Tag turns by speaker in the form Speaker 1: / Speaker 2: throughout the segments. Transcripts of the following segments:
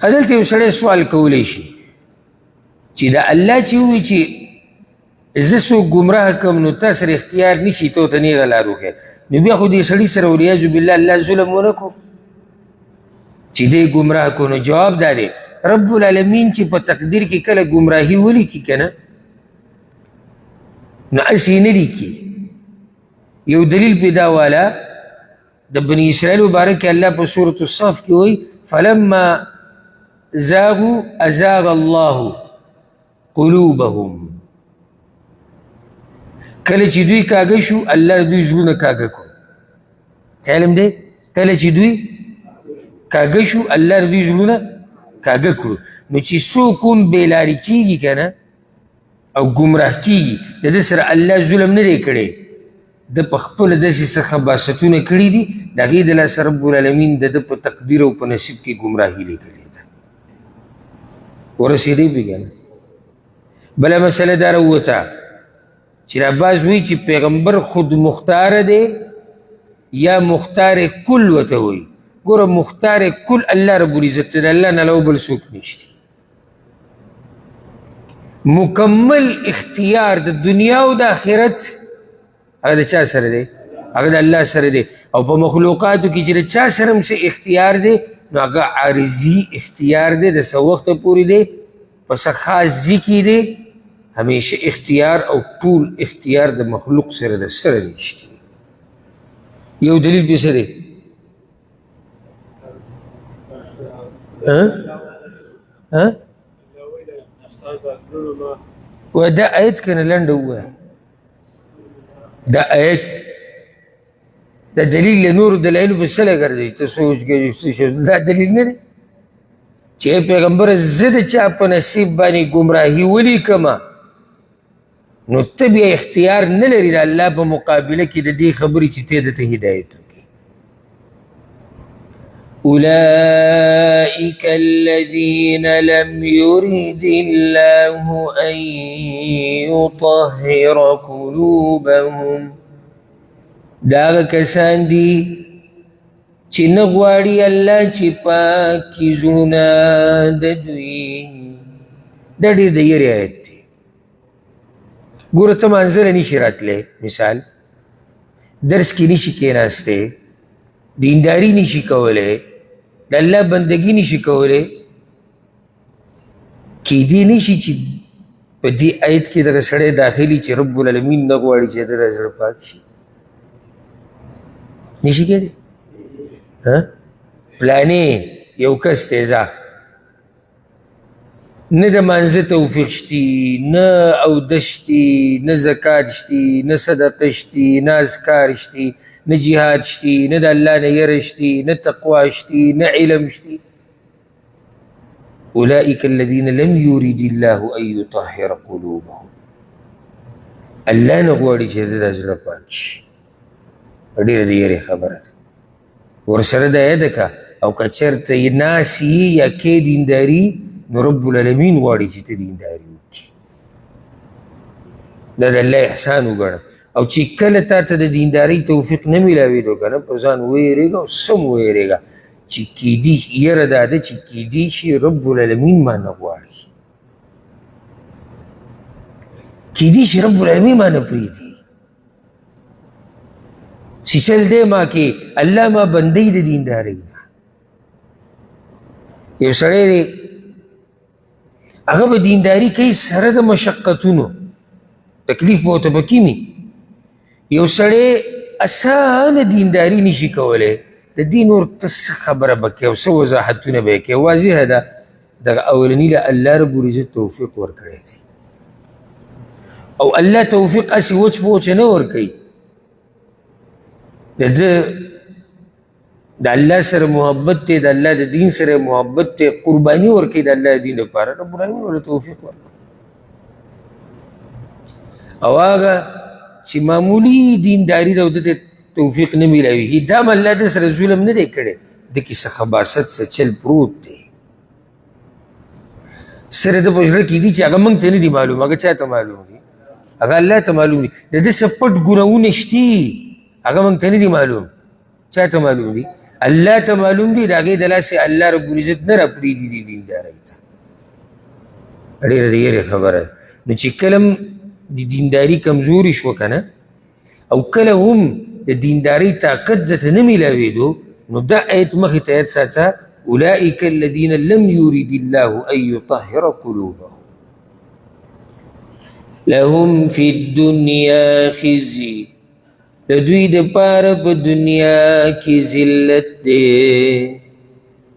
Speaker 1: دلته یو سړی سوال کولی شي چې دا الله چې ووایي چې زه څوک ګمراه کړم نو تا سره اختیار نشي، ته ورته نېغه لار وښیه، نو بیا خو دې سړي سره والعیاذ بالله الله ظلم ونه کړو چې دی ګمراه کړو. نو جواب دا دی، رب العالمین چې په تقدیر کې کله ګمراهي ولیکي که نه، نو هسې نه لیکي. یو دلیل پې دا والا د بني اسرائیل مبارک الله په سورة الصف کې وایي فلما زاغوا ازاغ الله قلوبهم. کله چې دوی کاږه شو الله دوی زړونه کاږه کړو. خیال هم دی، کله چې دوی کاږه شو الله دوی زړونه کاږه کړو. نو چې څوک هم بېلارې کېږي که نه او ګمراه کېږي، د ده سره الله ظلم نه دی کړی، ده په خپله داسې څه خباستونه کړي دي، د هغې د لاسه رب العالمین د ده په تقدیر او په نصیب کې ګمراهي لیکلې ده. ورسېدی پې که نه؟ بله مسله دا راووته چې دا بعض وایي چې پیغمبر خود مختار دی یا مختار کل ورته وایي. ګوره مختار کل الله رب العزت دی، د الله نه علاوه بل څوک نشته. مکمل اختیار د دنیا او د آخرت هغه د چا سره دی؟ هغه د الله سره دی. او په مخلوقاتو کې چې د چا سره هم څه اختیار دی نو هغه عارضي اختیار دی، د څه وخته پورې دی، په څه خاص ځای کې دی. همیشه اختیار او ټول اختیار د مخلوق سره د سره نشته. یو دلیل پې څه دی؟ ها؟ و دا آیت کنه لنډه ووایه. دا آیت د دلیل له نورو دلایلو په څه ګرځوي؟ ته سوچ کوې څه شی؟ دا دلیل نه دی چې پیغمبر زه د چا په نصیب باندې ګمراهي ولیکمه نو ته بیا اختیار نه لري د الله په مقابله کې د دې خبرې چې ته ده ته هدایت وکړې. أولئك الذين لم يرد الله أن يطهر قلوبهم. دا هغه کسان دي چې نه غواړي الله چې پاک کړي زړونه د دوی. دا ډېر د یرې آیت دی. ګوره ته مانځه له نشي راتلی، مثال درس کې نشي کېناستی، دینداری نشي کولی، د الله بندګي نشي کولی، کېدی نشي چې په دې آیت کې دغه سړی داخلي چې رب العالمین نه غواړي چې د ده زړه پاک شي. نشي کېدی؟ پلانې یو کس دی، ځه نه د مانځه توفیق شتي، نه اودس شتي، نه زکات شتي، نه صدقه شتي، نه اذکار شتي، نه جهاد شتي، نه د الله نه یره شتي، نه تقوا شتي، نه علم شتي. أولئك الذين لم يرد الله أن يطهر قلوبهم. الله نه غواړي چې د ده زړه پاک شي. ډېره د یرې خبره ده. ورسره دا یاده که او که چېرته یې ناست یې یا کې دینداري، نو رب العالمین غواړي چې ته دینداري وکړي. دا د الله احسان وګڼه. او چې کله تا ته د دیندارۍ توفیق نه میلاوېدو که نه، په ځان ووېرېږه او سم ووېرېږه چې کیدی یره دا ده چې کیدی شي رب العالمین ما نه غواړي، کیدی شي رب العالمین ما نه پرېږدي، چې چل دی ما کې الله ما بندی د دیندارۍ نه. یو سړی دی هغه به دینداري کوي سره د مشقتونو، تکلیف به ورته پکې وي. یو سړی اسانه دینداري نشي کولی، د دې نور ته څه خبره به کوې او څه وضاحتونه به یې کوې؟ واضحه ده دغه اولني له الله رب العزت توفیق ورکړی دی، او الله توفیق هسې وچ په وچه نه ورکوي. د ده د الله سره محبت دی، د الله د دین سره محبت دی، قرباني ورکوي د الله د دین لپاره، رب العالمین ورته توفیق ورکوي. او هغه چې معمولي دینداري ده او ده ته توفیق نه میلاویږي، دا هم الله ده سره ظلم نه دی کړی، ده کې څه خباست څه چل پروت دی، سره د په زړه کې دي چې هغه موږ ته نه دي معلوم، هغه چا ته معلوم دي؟ هغه الله ته معلوم دي. د ده څه پټ ګناهونه شتي، هغه موږ ته نه دي معلوم، چا ته معلوم دي؟ الله ته معلوم دی، د هغې د لاسې الله رب العزت نه راپرېږدي دې دیندارۍ ته. ډېره د یرې خبره ده. نو چې کله هم د دینداري کمزوري شوه که نه، او کله هم د دیندارۍ طاقت درته نه میلاوېدو، نو دا آیت مخې ته یاد ساته، اولئک الذین لم یرد الله ان یطهر قلوبهم لهم فی الدنیا خزي، د دوی دپاره په دنیا کې ذلت دی،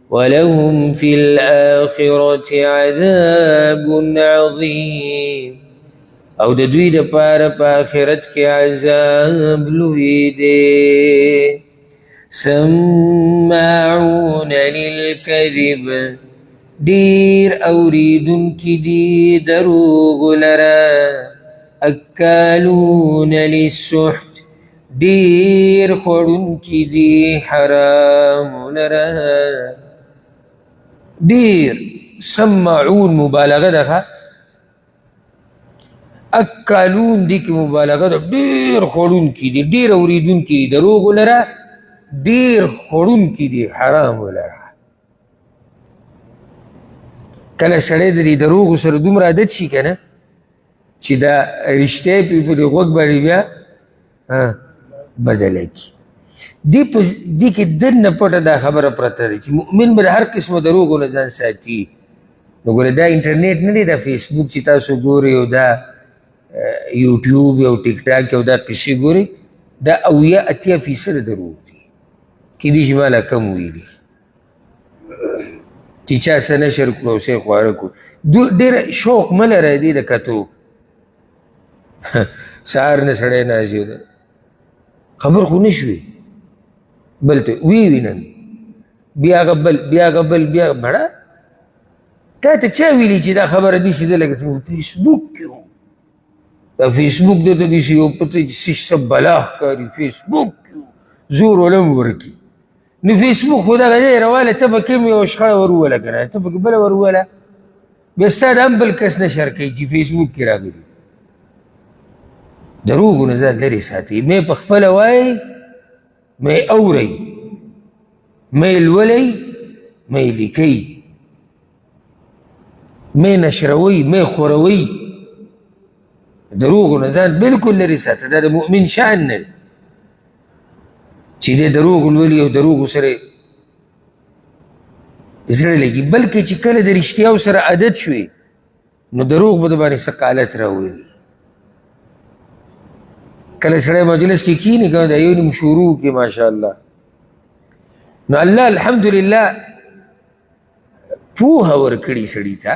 Speaker 1: ولهم فی الآخرة عذاب عظیم، او د دوی دپاره په آخرت کې عذاب لوی دی. سماعون للکذب، ډېر اورېدونکي دي دروغ لره، اکالون للسحت، ډېر خوړونکي دي حرام لره. ډېر سماعون مبالغه ده، اکالون دي کې مبالغه ده، ډېر خوړونکي دي، ډېر اورېدونکي دي دروغ لره، ډېر خوړونکي دي حرام لره. کله سړی د دې دروغو سره دومره عادت شي که نه، چې دا رښتیا یې په دې غوږ باندې بیا بدله کړي. دې کې دننه پټه دا خبره پرته ده چې مؤمن به د هر قسمه دروغو نه ځان ساتي. نو ګوره دا انټرنیټ نه دی، دا فیسبوک چې تاسو ګورئ او دا یوټیوب او ټیک ټاک او دا قصې ګورئ، دا 70 80% دروغ دي. کېدای شي ما لا کم ویلي چې چا څه نشر کړو او څه یې خواره کړو. ډېر شوق مه لرئ دې د کتو. سهار نه سړی ناست دی، خبر خو نه شوې، بل ته ویې وینم، بیا هغه بل، بیا هغه بل، بیا هغه مړه. تا ته چا ویلي چې دا خبره داسې ده لکه څنګه فیسبوک کې و؟ دا فیسبوک درته داسې یو پته چې څه څه بلا ښکاري، فیسبوک کې و، زور ولم ورکي. نو فیسبوک خو دغه دی رواله، ته پکې هم یوه شخړه ور ووله که نه، ته پکې بله ور ووله، بیا ستا د هم بل کس نشر کوي چې فیسبوک کې راغلي. دروغو نه ځان لرې ساتي. مې په خپله وایي، مې اورئ، مې لولئ، مې لیکئ، مې نشروئ، مې خوروئ. دروغو نه ځان بالکل لرې ساته. دا د مؤمن شان نه دی چې دی دروغ لولي او دروغو سره زړه لګي، بلکې چې کله د رښتیاو سره عادت شوي نو دروغ به د باندې ثقالت راولي. کله سړی مجلس کې کښېني که نه، دا یو نیم شروع کړي ماشاءالله، نو الله الحمدلله پوهه ورکړي سړي ته.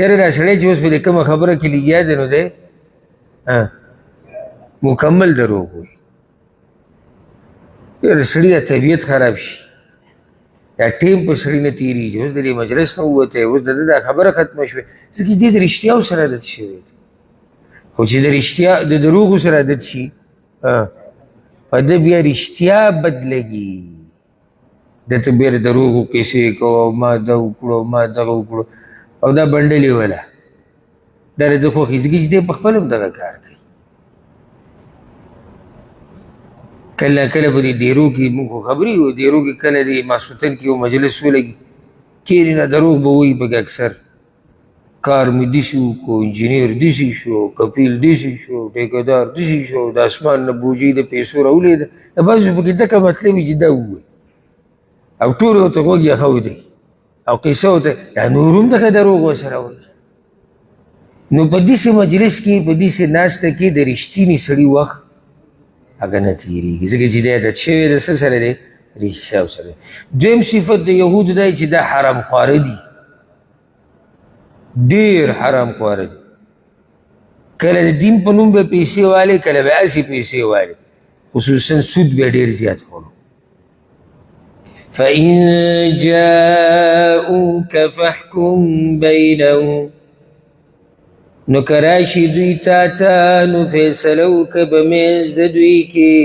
Speaker 1: یاره دا سړی چې اوس په دې کومه خبره کې لګیا دی نو دی مکمل دروغ وایي. یاره سړي دا طبیعت خراب شي، دا ټیم په سړي نه تېرېږي. اوس د دې مجلس نه ووتی، اوس د ده دا خبره ختمه شوې، ځکه چې دې د رښتیاو سره عادت شوی دی. خو چې د رښتیا د دروغو سره عادت شي، په ده بیا رښتیا بد لګي. ده ته بیا د دروغو قصې کوه، ما دا وکړو، ما دغه وکړو، او دا بنډلې وله، دا د ده خوښي، ځکه چې دی په خپله هم دغه کار کوي. کله کله په دې دیرو کې موږ خو خبرې یو، دیرو کې کله دې ماسخوتن کې یو مجلس ولګي، کښېني نه دروغ به وایي پکې اکثر. کار مې داسې وکړو، انجینر داسې شو، کفیل داسې شو، ټیکهدار داسې شو، د اسمان نه بوجۍ د پیسو راولېده. د بعضو پکې دغه مطلب وي چې دا ووایي، او ټول ورته غوږ یې ښه دی او قصه ورته دا نور هم دغه دروغ ورسره وایي. نو په داسې مجلس کې، په داسې ناسته کې د رښتیني سړي وخت هغه نه تېرېږي، ځکه چې دی عادت شوی د څه سره دی؟ رښتیا سره دی. دویم صفت د یهودو دی چې دا حرام خواره دي، ډېر حرام خواره دي. کله د دین په نوم به پیسې والي، کله به هسې پیسې والي، خصوصا سود به ډېر زیات خوړو. فإن جاءوك فاحكم بينهم، نو که راشي دوی تا ته نو فیصله وکړه په منځ د دوی کې،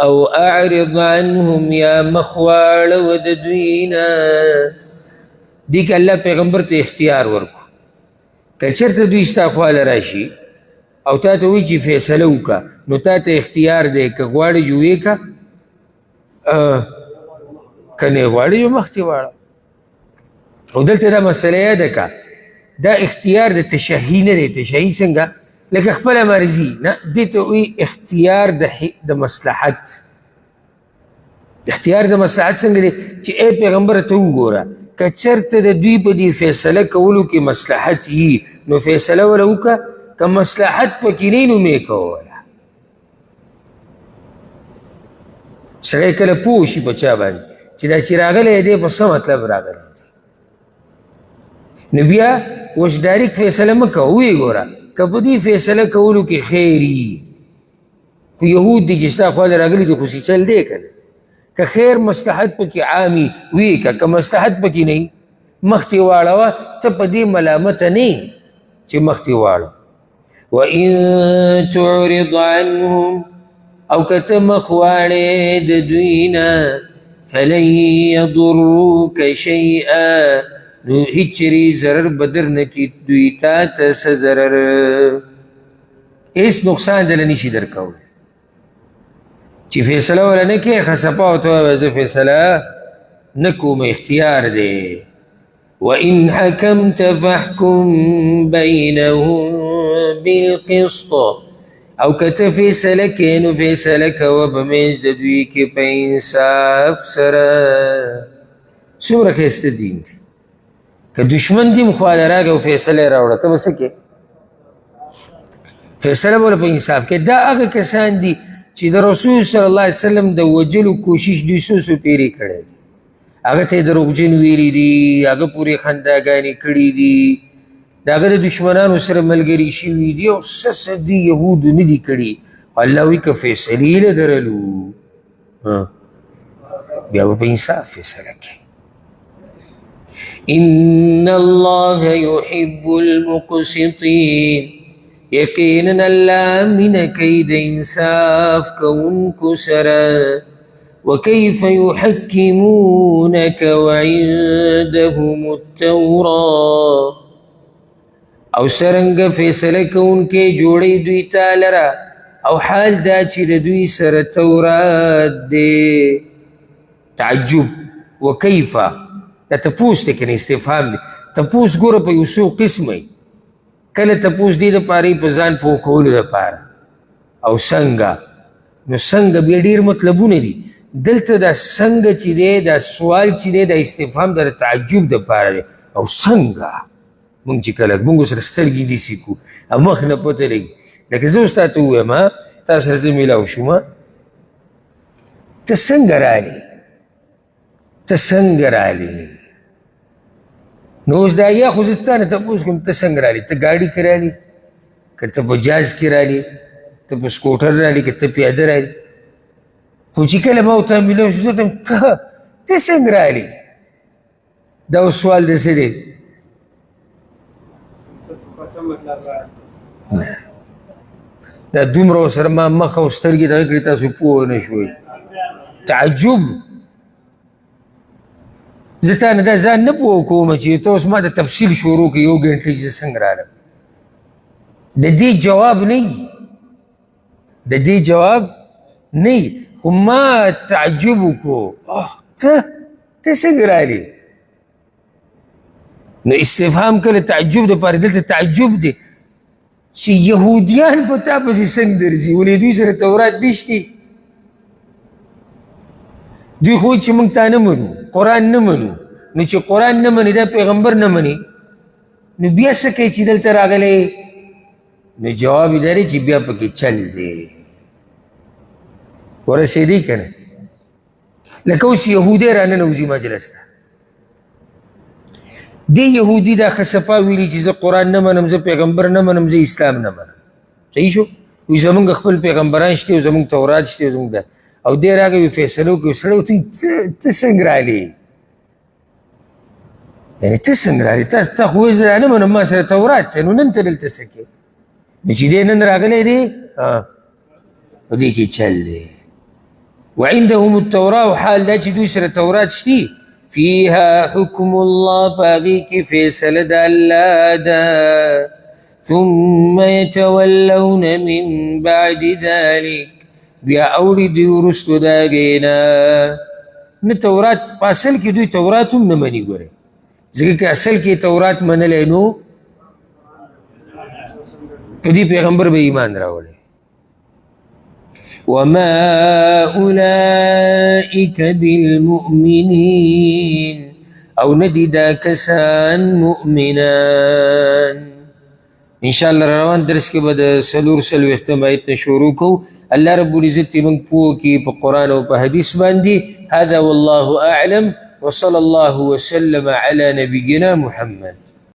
Speaker 1: او اعرض عنهم، یا مخ واړوه د دوی نه. دې کې الله پیغمبر ته اختیار ورکړو، که چېرته دوی ستا خواله راشي او تا ته وایي چې فیصله وکړه، نو تا ته اختیار دی، که غواړې چې ویې کړه که نه غواړې یو مخ ترې واړه. او دلته دا مسله یاده کړه، دا اختیار د تشهي نه دی. تشهي څنګه؟ لکه خپله مرضي نه، دې ته وایي اختیار د مصلحت. اختیار د مصلحت څنګه دی؟ چې ای پیغمبر ته وګوره، که چېرته د دوی په دې فیصله کولو کې مصلحت یي نو فیصله وله وکړه، که مصلحت پکې نه نو مې کوله. سړی کله پوه شي په چا باندې چې دا چې راغلی دی په څه مطلب راغلی دی، نو بیا اوس ډایرکټ فیصله مه کوه، ویې ګوره که په دې فیصله کولو کې خیر یي. خو یهود دي چې ستا خوا له راغلي دي خو څه چل دی که نه، که خیر مصلحت پکې عامي ویې که، که مصلحت پکې نه وي مخ ترې واړوه، ته په دې ملامته نه یې چې مخ ترې واړوه. وإن تعرض عنهم، او که ته مخ واړې د دوی نه، فلن یضروک شیئا، نو هیڅ چېرې ضرر به در نه کړي دوی تا ته څه ضرر، هېڅ نقصان درله نه شي درکولی. چې فیصله وله نه کوې ښه صفا ورته ووایه زه فیصله نه کوم، اختیار دی. وإن حکمت فاحکم بینهم بالقسط، او که ته فیصله کوې نو فیصله کوه په منځ د دوی کې په انصاف سره. څومره ښایسته دین دی. که دښمن دې هم خواله راغی او فیصله یې راوړه، ته به څه کوې؟ فیصله به ورله په انصاف کوې. دا هغه کسان دي چې د رسول صلی الله علیه وسلم د وژلو کوشش دوی څو څو پیرې کړی دی. هغه ته یې دروغجن ویلي دي، هغه پورې خنداګانې کړي دي، د هغه د دښمنانو سره ملګري شوي دي او څه څه دي یهودو نه دي کړي. خو الله وایي که فیصلې له درلو بیا به په انصاف فیصله کوي. ان الله يحب المقسطين، یقینا الله مینه کوي د انصاف کوونکو سره. وكيف يحكمونك وعندهم التوراة، او څرنګه فیصله کوونکی جوړوي دوی تا لره، او حال دا چې د دوی سره تورات دی. تعجب وکیف، دا تپوس دی که نه، استفهام دی. تپوس ګوره په یو څو قسمه وي. کله تپوس دې دپاره وي په ځان پوه کولو دپاره، او څنګه، نو څنګه بیا ډېر مطلبونه دي. دلته دا څنګه چې دی، دا سوال چې دی، دا استفهام د تعجب دپاره دی. او څنګه مونږ چې کله مونږ سره سترګې داسې کړو او مخ نه پته لګي، لکه زه اوس تا ته ووایم تا سره زه میلاو شوم، ته څنګه رالې، ته څنګه رالې؟ نو اوس دا یا خو زه تا نه تپوس کوم ته څنګه رالې، ته ګاډي کې رالې که ته په جاز کې رالې، ته په سکوټر رالې که ته پیاده رالې؟ خو چې کله ما ورته میلاو شو، زه ته ته څنګه رالې؟ دا اوس سوال د څه دی؟ نه، دا دومره ورسره ما مخ او سترګې دغه کړې، تاسو پوه نه شوئ. تعجب، زه تا نه دا ځان نه پوه کوم چې ته اوس ما ته تفصیل شروع کړې یو ګنټه چې زه څنګه رالم. د دې جواب نه وي، د دې جواب نه وي. خو ما تعجب وکړو، ته ته څنګه رالې؟ نو استفهام کله تعجب دپاره، دلته تعجب دی چې یهودیان په تا پسې څنګه درځي، ولې دوی سره تورات نشتي؟ دوی خو چې موږ تا نه منو، قرآن نه منو، نو چې قرآن نه مني، دا پیغمبر نه مني، نو بیا څه کوي چې دلته راغلی؟ نو جواب یې دا دی چې بیا پکې چل دی. ورسېدی که نه؟ لکه اوس یهودی راننوځي مجلس ته، دې یهودي دا ښه صفا ویلي چې زه قرآن نه منم، زه پیغمبر نه منم، زه اسلام نه منم. صحیح شو؟ وایي زمونږ خپل پیغمبران شته او زمونږ تورات شته او زمونږ دا، او دی راغی وایي فیصله وکړي، سړی ورته وایي ته څنګه رالې؟ یعنې ته څنګه رالې؟ ته خو وایې زه دا نه منم، ما سره تورات دی، نو نن ته دلته څه کوې؟ نو چې دی نن راغلی دی په دې کې چل دی. وعندهم التوراة، او حال دا چې دوی سره تورات شتي، فيها حكم الله، په هغې کې فیصله د الله ده. ثم يتولون من بعد ذلك، بیا اوړي دوی وروستو د هغې نه. نه تورات په اصل کې دوی تورات هم نه مني، ګورئ، ځکه که اصل کې تورات منلی نو په دې پیغمبر به ایمان راوړی. وما أولئك بالمؤمنين او ندی دا کسان مؤمنان. ان شاء الله روان درس کې به د 44م آیت نه شروع کوو. الله رب العزت دې موږ پوه کړي په قرآن او په حدیث باندې. هذا والله أعلم، وصلى الله وسلم على نبينا محمد.